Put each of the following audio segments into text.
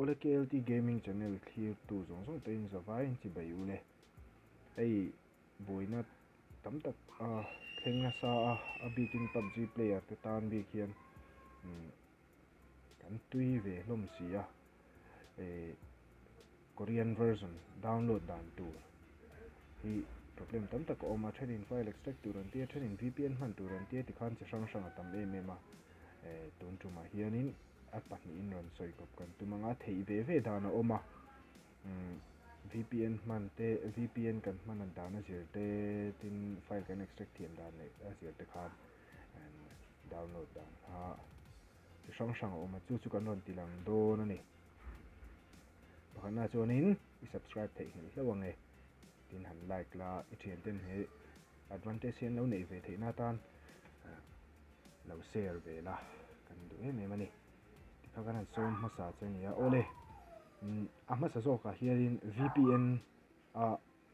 Awle KLT Gaming Channel thlirtu zawng zawng te in zavaiin chibai u le. Hei buaina tam tak a thleng nasa a, a bikin PUBG player te tan bik hian kan tui ve hlawm si a. Korean version download dan tur hi problem tam tak a awm a, thenin file extract tur an tia, thenin VPN hman tur an tia tikhan chi hrang hrang a tam em em a. Tun tumah hianin a pahnihin rawn sawi kawp kan tum anga theih ve ve dan a awm a. VPN hman te, VPN kan hman a dan a zir te, tin file kan extract thiam dan leh a zir te khan download dan kha chi hrang hrang a awm a, chu chu kan rawn ti lang dawn a ni. Pakhatna chuanin i subscribe theih nghilh hlauh ang e, tin han like la, i thianten he advantage hi an lo neih ve theihna atan lo share ve la kan duh em em a ni. Tikha kan han sawm hmasa che ania. Awle, a hmasa zawkah hianin VPN a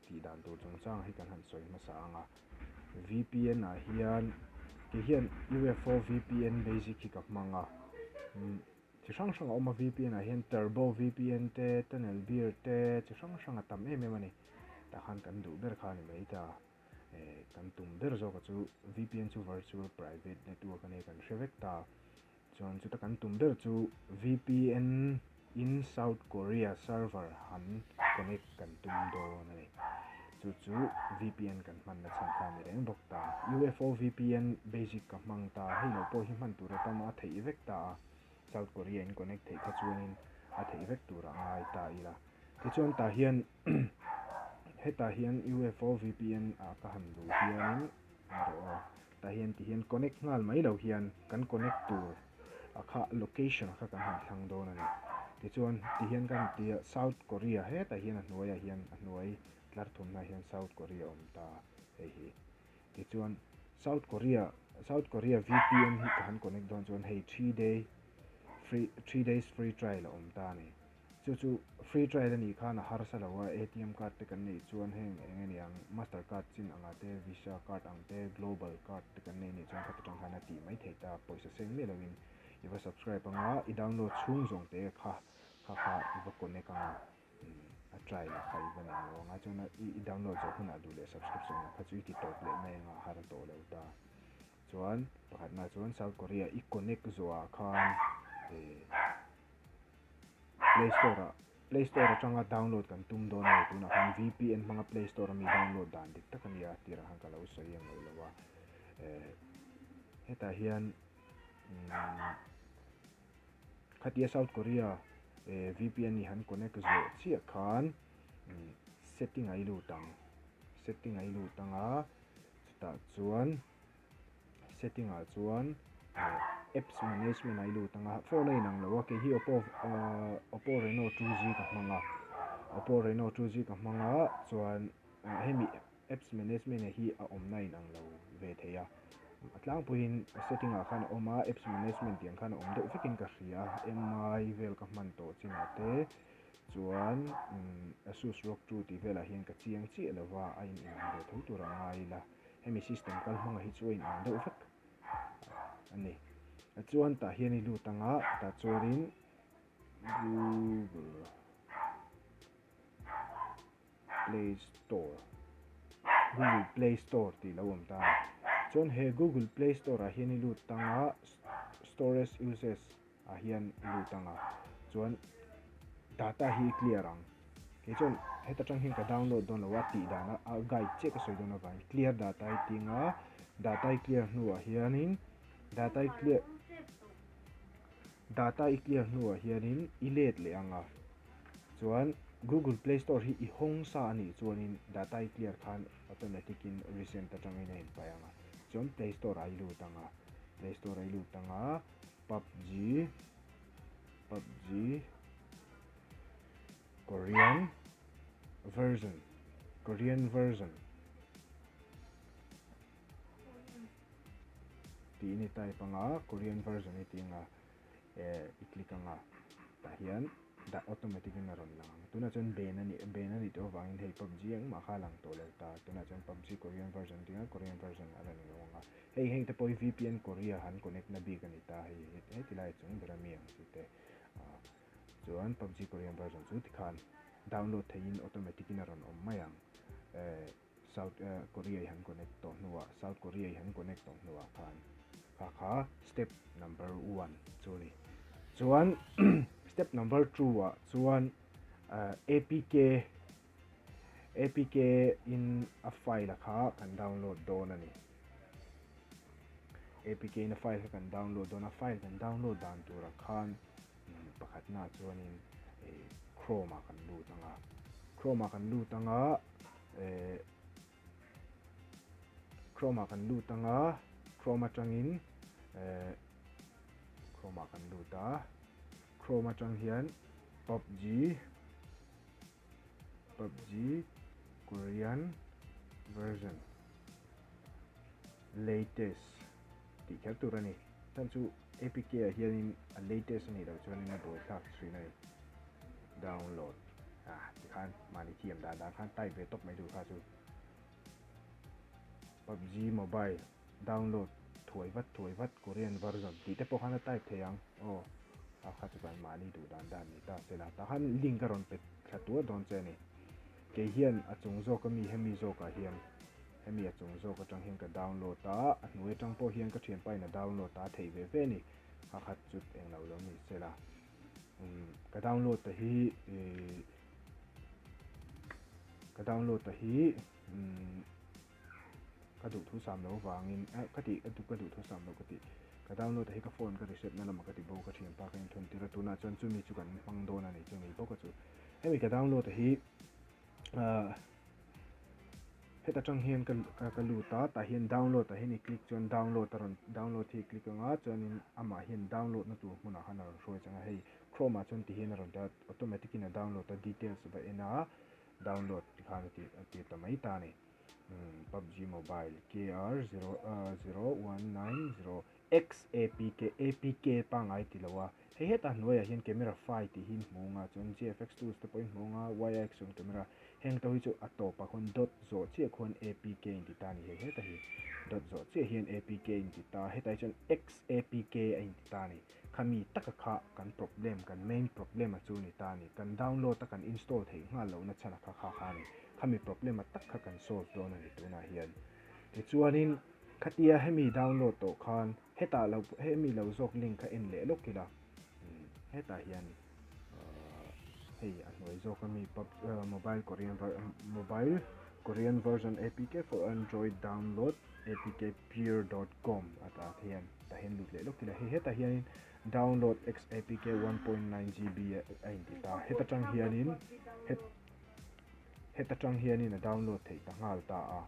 tih dan tur chungchang hi kan han sawi hmasa ang a. VPN ah hian kei hian UFO VPN basic hi ka hmang a. Chi hrang hrang a awm a VPN ah hian Turbo VPN te, Tunnel Beer te chi hrang hrang a tam em em a ni. Tah khan kan duh ber kha a ni mai ta. Kan tum ber zawk a chu VPN chu Virtual Private Network a nia kan hre vek ta. Chuan chuta kan tum ber chu VPN in South Korea server han connect kan tum dawn a ni. Chu chu VPN kan hman na chhan kha a ni reng bawk ta. UFO VPN basic ka hmang ta, hei lo pawh hi hman tur a tam a, a theih vek ta a. South Korea in connect theih kha chuanin a theih vek tur a ngai ta ila. Tichuan tah hian hetah hian UFO VPN ah ka han luh hianin erawh aw tah hian ti hian connect nghal mai lo hian kan connect tur a kha location kha kan han thlang dawn a ni. Tichuan ti hian kan ti a South Korea hetah hian a hnuaiah hian a hnuai tlar thumna hian South Korea a awm ta hei hi. Tichuan South Korea South Korea VPN hi ka han connect dawn chuan hei 3 day free 3 days free trial a awm ta a ni. Chu chu free trial a nih khan a harsa lo a, ATM card te kan neih chuan heng eng eng ang Master card chin anga te, Visa card ang te, Global card te kan nei nih chuan khata tang khan a tih mai thei ta, pawisa seng miah loin i va subscribe anga i download chhung zawng te kha kha kha i va connect anga a trial ah kha i va nei lo anga chuan i download zawh hunah duh leh subscription ah kha chu i ti tawp leh mai anga a har tawh lo ta. Chuan pakhatna chuan South Korea i connect zawhah khan Play Store ah Play Store atanga download kan tum dawn a ni tunah khan VPN hmanga Play Store ami download dan dik tak a nia tirah khan ka lo sawi ang lo lo a eh hetah hian khatia South Korea eh VPN hi han connect zawh chiah khan setting a i lut ang setting a i lut ang a chutah chuan setting ah chuan apps management a i lut ang a phone a inang lo a kei hi oppo oppo reno 2G ka hmang a oppo reno 2G ka hmang a chuan hemi apps management hi a awmna a inang lo ve thei a a tlangpuiin setting ah khan a awm a apps management tih ang khan a awm deuh vekin ka hria a mi vel ka hman tawh chinah te chuan asus rog 2 tih velah hian ka chiang chiah lo va a in inang ve tho tur a ngai ila. Hemi system kal hmangah hi chu a inang deuh vek a ni. Chuan tah hian i lut anga tah chuanin Google Play Store Google Play Store tih lo awm ta a ni. Chuan he Google Play Store ah hian i lut anga storage uses ah hian i lut anga chuan data hi i clear ang kei chuan heta tang hian ka download dawn lo a tih dan a guide chiah ka sawi dawn avangin clear data i ti anga data i clear hnuah hianin data i clear data i clear hnuah hianin i let leh anga chuan Google Play Store hi i hawng sa a nih chuanin data i clear khan automatic in recent atangin a inpai anga chuan Play Store ah i lut anga Play Store ah i lut anga PUBG PUBG Korean version Korean version tiin i type anga Korean version i ti anga eh i click anga tah hian dah automatic in a rawn lang ang tunah chuan ban a nih ban a nih tawh avangin hei PUBG engmah kha a lang tawh lo ta tunah chuan PUBG Korean version ti anga Korean version a rawn lang anga Hei heng te pawh hi VPN Korea han connect na bik a ni ta hei heti lai chung ber a mi ang chi te ah. Chuan PUBG Korean version chu tikhan download theihin automatic in a rawn awm mai ang. South Korea i han connect tawh hnuah South Korea i han connect tawh hnuah khan kha kha step number one chu a ni. Chuan step number two ah chuan APK APK in a file a kha kan download dawn a ni. APK in a file kha kan download dawn a, file kan download dan turah khan Pakhatna chuanin Chrome ah kan lut anga, Chrome ah kan lut anga Chrome ah kan lut anga, Chrome atangin Chrome ah kan lut a, Chrome atang hian PUBG PUBG Korean version latest tih kher tur a ni. Chhan chu APK ah hianin a latest a nih loh chuanin a buai thlak thin a ni. Download ah tikhan mahni thiam dan dan khan type ve tawp mai tur kha chu PUBG Mobile download thuai vat thuai vat Korean version tih te pawh khan a type thei ang aw a kha chu kan mahni duh dan dan ni ta se la tah khan link a rawn pe thla tuar dawn che a ni. Kei hian a chung zawk ami hemi zawkah hian Hemi a chung zawk atang hian ka download a, a hnuai atang pawh hian ka thianpa in a download a, a theih ve ve a ni. A khat chut eng lo lo ni sela. Umm ka download ta hi ih ka download ta hi umm ka duh thu sam lo vangin eh ka tih ka duh thu sam lo ka tih ka download ta hi ka phone ka reset na lamah ka ti bo ka thianpa ka inthun tir a tunah chuan chumi chu kan hmang dawn a ni chumi bawk a chu hemi ka download ta hi ah Heta tang hian ka ka lut a tah hian download ah hian i click chuan download a rawn download hi i click anga chuanin amah hian download na tur hmunah khan a rawn hruai chang a hei chrome ah chuan ti hian a rawn ti a automatic in a download a details va en a download ti khan a ti a ti ta mai ta a ni umm pubg mobile KR zero 0190 XAPK APK pangngai ti lo a hei hetah hnuaiah hian camera file tih hi in hmu anga chuan GFX tools te pawh in hmu anga YX chuan camera heng to hi chu a tawpah khawn dot zawh chiah khuan APK in ti ta a ni hei heta hi dot zawh chiah hian APK in ti ta hetah hi chuan XAPK a in ti ta a ni khami taka kha kan problem kan main problem a chu ni ta a ni kan download a kan install theih nghal lohna chhan a kha kha kha a ni khami problem a tak kha kan solve dawn a ni tunah hian tichuanin Khatia hemi download tawh khan hetah lo hemi lo zawk link kha en leh lawk ila hetah hian hei a hnuai zawk ami pub mobile korean mobile korean version apk for android download apkpure.com atah hian tah hian lut leh lawk ila hei hetah hianin download xapk 1.9 gb a inti ta heta tang hianin het Heta tang hianin a download theih ta nghal ta a.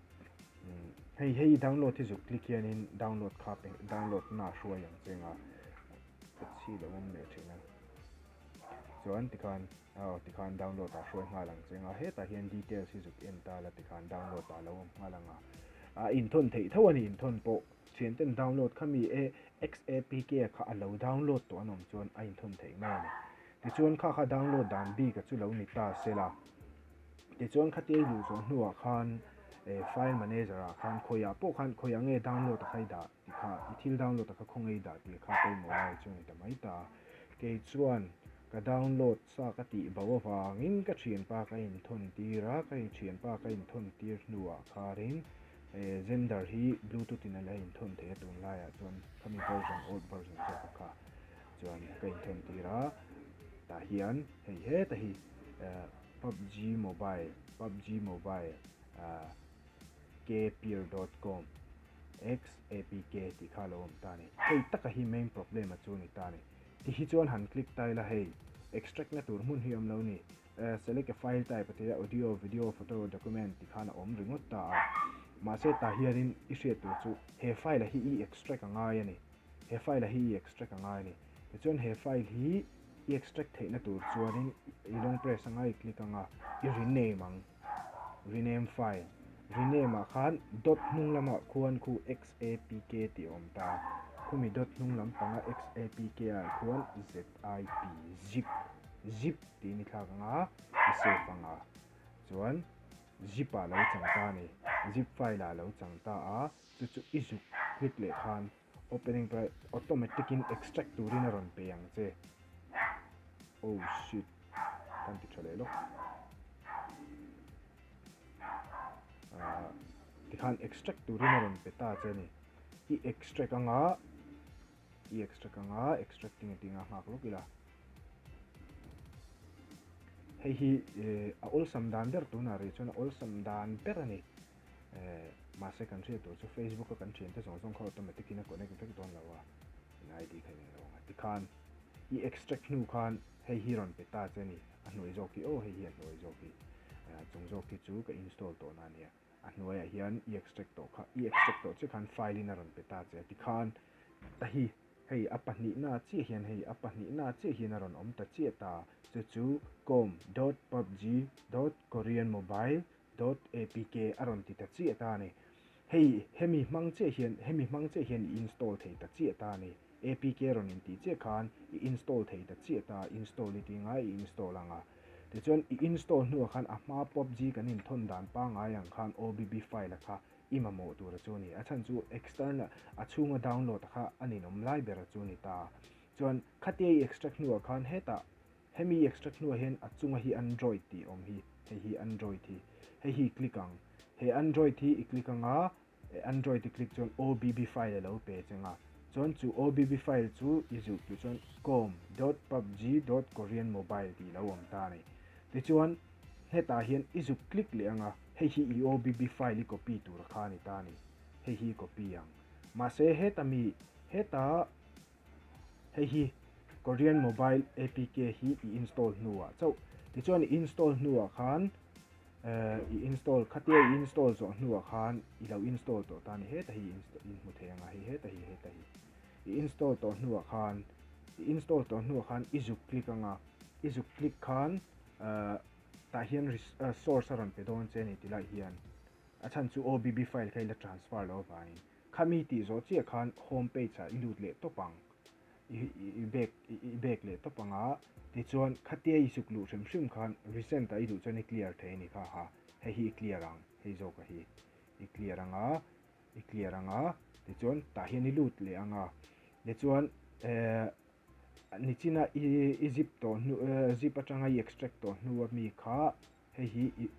Hei hei download hi zuk click hianin download kha pe download na hruai ang che nga ka chhi lo awm leh thin a. Chuan tikhan aw tikhan download ah hruai nghal ang che nga hetah hian details hi zuk en ta la tikhan download ah lo awm nghal ang a. A inthawn theih tho a ni inthawn pawh thianten download kha mi e XAPK kha a lo download tawh an awm chuan a inthawn theih mai a ni. Tichuan kha kha download dan bik a chu lo ni ta sela. Tichuan khatia i luh zawh hnuah khan file manager ah khan khawiah pawh khan khawiah nge download a kha i dah tih kha i thil download a kha khawnge i dah tih kha pawimawh lai chu a ni ta mai ta. Kei chuan ka download sa ka tih bo avangin ka thianpa ka inthawn tir a, ka thianpa ka inthawn tir hnuah kharin Xender hi bluetooth in a la inthawn thei a tunlaiah chuan khami version old version zawk a kha. Chuan ka inthawn tir a, tah hian hei heta hi PUBG mobile PUBG mobile kpeer dot com xapk tih kha a lo awm ta a ni. Hei taka hi main problem a chu a ni ta a ni. Ti hi chuan han click ta ila hei extract na tur hmun hi a awm lo ni. Select a file type a ti a audio, video, photo, document ti khan a awm ringawt ta a. Mahse tah hianin i hriat tur chu he file a hi i extract a ngai a ni. He file a hi i extract a ngai a ni. Tichuan he file hi i extract theihna tur chuanin i long press anga i click anga i rename ang, rename file. Rename ah khan dot hnung lamah khuan khu xapk tih a awm ta. Khumi dot hnung lam panga xapk ah khuan zip, zip, zip tiin i thlak anga i save anga. Chuan zip ah lo chang ta a ni. Zip file ah lo chang ta a, chu chu i zuk click leh khan Opening pawh automatic in extract turin a rawn pe ang che. Oh shit kan ti tha leh lawk. Ah tikhan extract turin a rawn pe ta che a ni. I extract anga i extract anga extracting a tinga nghak lawk ila. Hei hi a awlsam dan ber tunah rih chuan a awlsam dan ber a ni. Mahse kan hriat tur chu Facebook a kan thiante zawng zawng kha automatic in a connect vek dawn lo a, in ID kha in englo ang a. Tikhan i extract hnu khan hei hi rawn pe ta che a ni, a hnuai zawk hi aw hei hi a hnuai zawk hi, chung zawk hi chu ka install tawh na a nia. A hnuaiah hian i extract tawh kha, i extract tawh chiah khan file in a rawn pe ta che a. Tikhan ta hi hei a pahnihna chiah hian hei a pahnihna chiah hian a rawn awm ta chiah ta, chu chu com dot pubg dot korean mobile dot apk a rawn ti ta chiah ta a ni. Hei hemi hmang chiah hian hemi hmang chiah hian i install thei ta chiah ta a ni. Apk rawn intih chiah khan i install thei ta chiah ta, install i ti ngai i install ang a. Tichuan i install hnuah khan a hma pubg kan inthawn dan pangngai ang khan obb file a kha i mamawh tur a chu a ni. A chhan chu external a chhunga download a kha a ninawm lai ber a chu a ni ta. Chuan khatia i extract hnuah khan hetah Hemi extract hnuah hian a chunga hi Android tih awm hi, hei hi Android hi, hei hi i click ang. He Android hi i click anga, Android i click chuan OBB file a lo pe che anga, chuan chu OBB file chu i zuh tluh chuan com dot pubg dot korean mobile tih lo awm ta a ni. Tichuan hetah hian i zuk click leh anga, hei hi i OBB file i copy tur kha a ni ta a ni, hei hi i copy ang. Mahse heta mi, heta. Hei hi Korean mobile apk hi i install hnuah chauh. Tichuan i install hnuah khan i install khatia i install zawh hnuah khan i lo install tawh ta a ni. Heta hi in hmu thei ang a, hei heta hi heta hi. I install tawh hnuah khan i install tawh hnuah khan i zuk click ang a, i zuk click khan tah hian source a rawn pe dawn che a ni tilai hian. A chhan chu OBB file kha i la transfer loh avangin. Khami tih zawh chiah khan home page ah i lut leh tawp ang, i back i back leh tawp ang a, tichuan khatia i suk luh hrim hrim khan recent ah i duh chuan i clear thei a ni kha ha, hei hi i clear ang, hei zawk a hi i clear ang a, i clear ang a, tichuan tah hian i lut leh ang a, tichuan eh nichina i i zip tawh hnu zip atanga i extract tawh hnu ami kha Hei hi i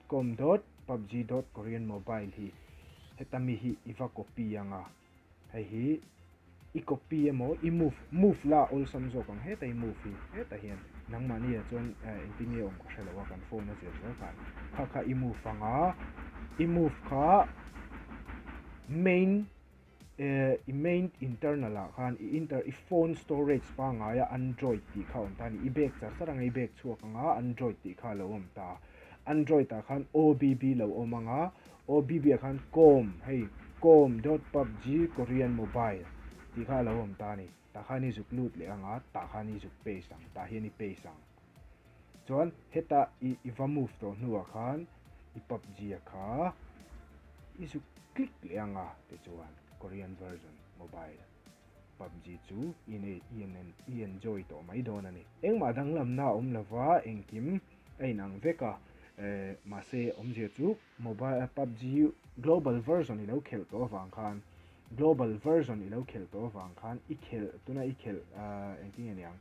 com dot pubg dot korean mobile hi heta mi hi i va copy anga hei hi i copy emaw i move move la awlsam zawk ang heta i move hi heta hian nangmahni ah chuan engtin nge awm ka hre lo a kan phone a zir zel khan kha kha i move anga i move kha main I main internal ah khan i inter i phone storage pangngai a android tih kha a awm ta a ni. I bag char char anga i bag chhuak anga android tih kha a lo awm ta. Android ah khan OBB lo awm anga OBB ah khan com hei com dot pubg korean mobile tih kha a lo awm ta a ni. Tah khan i zuk lut leh anga tah khan i zuk paste ang tah hian i paste ang. Chuan heta i i va move tawh hnuah khan i pubg a kha i zuk click leh ang a tichuan Korean version mobile pubg chu i nei i en i enjoy tawh mai dawn a ni. Engmah danglamna a awm lova engkim a inang vek a eh mahse awmzia chu mobile pubg global version i lo khelh tawh avang khan global version i lo khelh tawh avang khan i khelh tuna i khelh ah engtin nge niang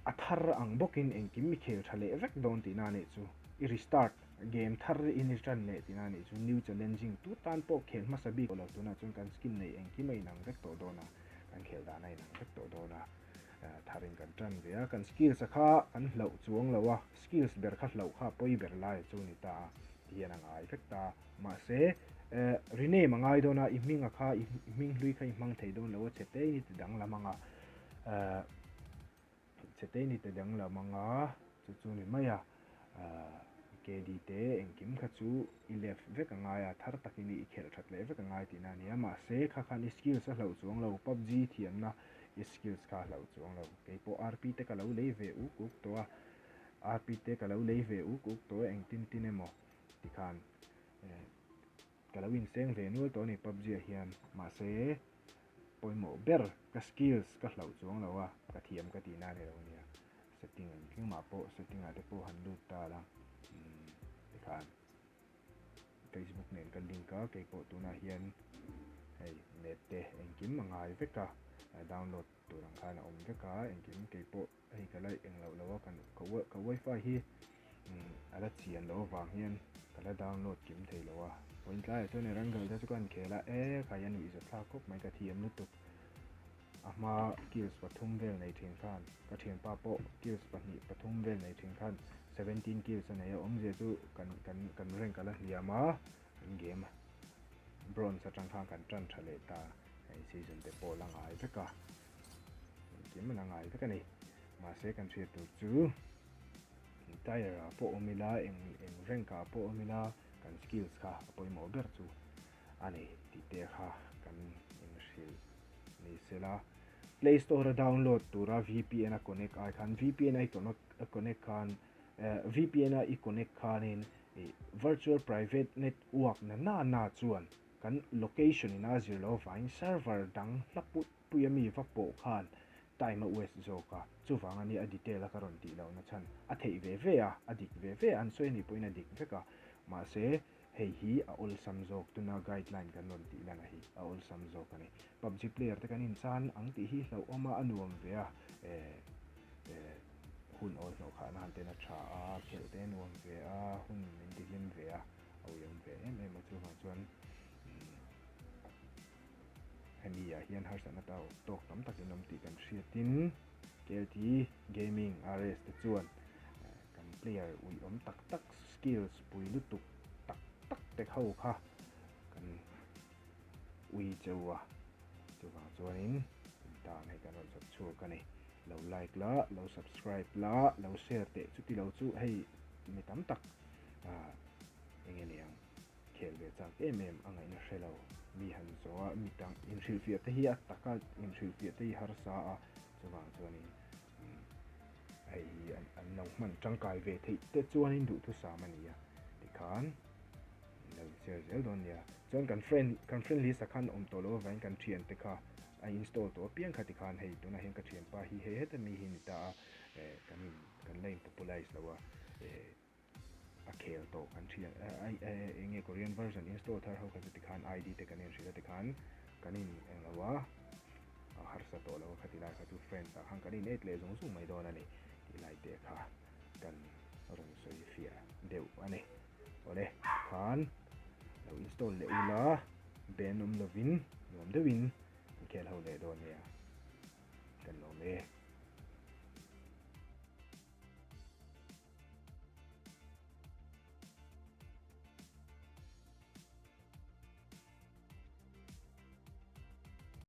a thar ang bawkin engkim i khel tha leh vek dawn tihna a nih chu. I restart game thar in i tan leh tihna a nih chu. New challenging tu tan pawh khel hmasa bik lo tunah chuan kan skin neih engkim a inang vek tawh dawn a, kan khel dan a inang vek tawh dawn a. Tharin kan tan ve a, kan skills a kha kan hlauh chuang lo a, skills ber kha hlauh kha pawi ber lai chu ni ta a ti hian a ngai vek ta. Mahse rename a ngai dawn a, i hming a kha i hming hlui kha i hmang thei dawn lo a, chhe te in i ti danglam ang a. Chhe ni te danglam anga chu chu ni mai a KD te engkim kha chu i left vek a ngai a thar takin i khelh that leh vek a ngai tihna a ni a mahse kha khan i skills a hlauh chuang lo pubg thiamna i skills kha a hlauh chuang lo keipawh RP te ka lo lei ve uk uk tawh a RP te ka lo lei ve uk uk tawh a engtin tin emaw tikhan Ka lo inseng ve nual tawh a ni PUBG ah hian mahse pawimawh ber ka skills ka hlauh chuang lo a ka thiam ka tihna a ni lo ania setting ang engmah pawh setting ah te pawh han lut ta la umm tikhan Facebook nen ka link a keipawh tunah hian hei map te engkim a ngai vek a download. tur ang khan a awm vek a, engkim keipawh hei ka la eng loh lo a, kan ka wifi hi a la chian loh avang hian ka la download kim thei lo a, vawiin tlaiah chuan Erangel te chu ka han khel a, e khai a nuihzat thlak khawp mai ka thiam lutuk. A hma kills pathum vel nei thin khan ka thianpa pawh kills pahnih pathum vel nei thin khan 17 kills a nei a, awmzia chu kan kan kan rank a la hliam a, kan game bronze atang khan kan tan tha leh ta, hei season te pawh la ngai vek a, engkim a la ngai vek a ni. Mahse kan hriat tur chu entire ah pawh awm ila eng eng rank ah pawh awm ila kan skills kha a pawimawh ber chu a ni tih te kha kan inhrilh ni sela. Play Store a download tura VPN a connect ai khan VPN a i connect khan VPN a i connect khanin virtual private network na na na chuan kan location in a zir lo avangin server dang hla pui pui ami va pawh khan time a waste zawk a, chuvang a nia a detail a ka rawn tih lohna chhan a theih ve ve a, a dik ve ve a, an sawi a nih pawhin a dik vek a, mahse Hei hi a awlsam zawk, tuna guideline kan rawn tih lana hi a awlsam zawk a ni. PUBG player te kan inchan ang tih hi hlauhawm a, a nuam ve a, eh eh hun awl hnawh khahna han ten a tha a, khelh te a nuam ve a, hun min tihlim ve a, a uiawm ve em em a, chuvang chuan umm hemi ah hian harsatna tawk tam takin awm tih kan hriatin KLT Gaming RS te chuan Kan player uiawm tak tak, skills pui lutuk tak tak te ho kha kan ui cheu a, chuvang chuanin tan hei kan rawn chawp chhuak a ni. Lo like la, lo subscribe la, lo share teh chuti lo chu hei mi tam tak ah eng nge niang khel ve chak em em a ngaihna hre lo mi han zawh a, mi dang inhrilhfiah te hi a taka inhrilhfiah te hi harsa a, chuvang chuanin Hei hi an lo hman tangkai ve theih te chuanin duhthusam a ni a, tikhan an lo inshare zel dawn nia. Chuan kan friend kan friend list ah khan awm tawh loh avangin kan thiante kha a install tawh apiang kha tikhan hei tunah hian ka thianpa hi hei heta mi hi ni ta a, eh kan in kan la in popularize lo a, eh a khel tawh kan thian eng nge Korean version install thar ho kha chu tikhan ID te kan inhrilh a tikhan kan in englo a a harsa tawh lo a khati lai kha chu friends ah khan kan in add leh zung zung mai dawn a ni tih lai te kha kan rawn sawi fiah deuh a ni. Awle tikhan lo install leh ula ben awm lovin nuam deuhin kan khel ho leh dawn nia.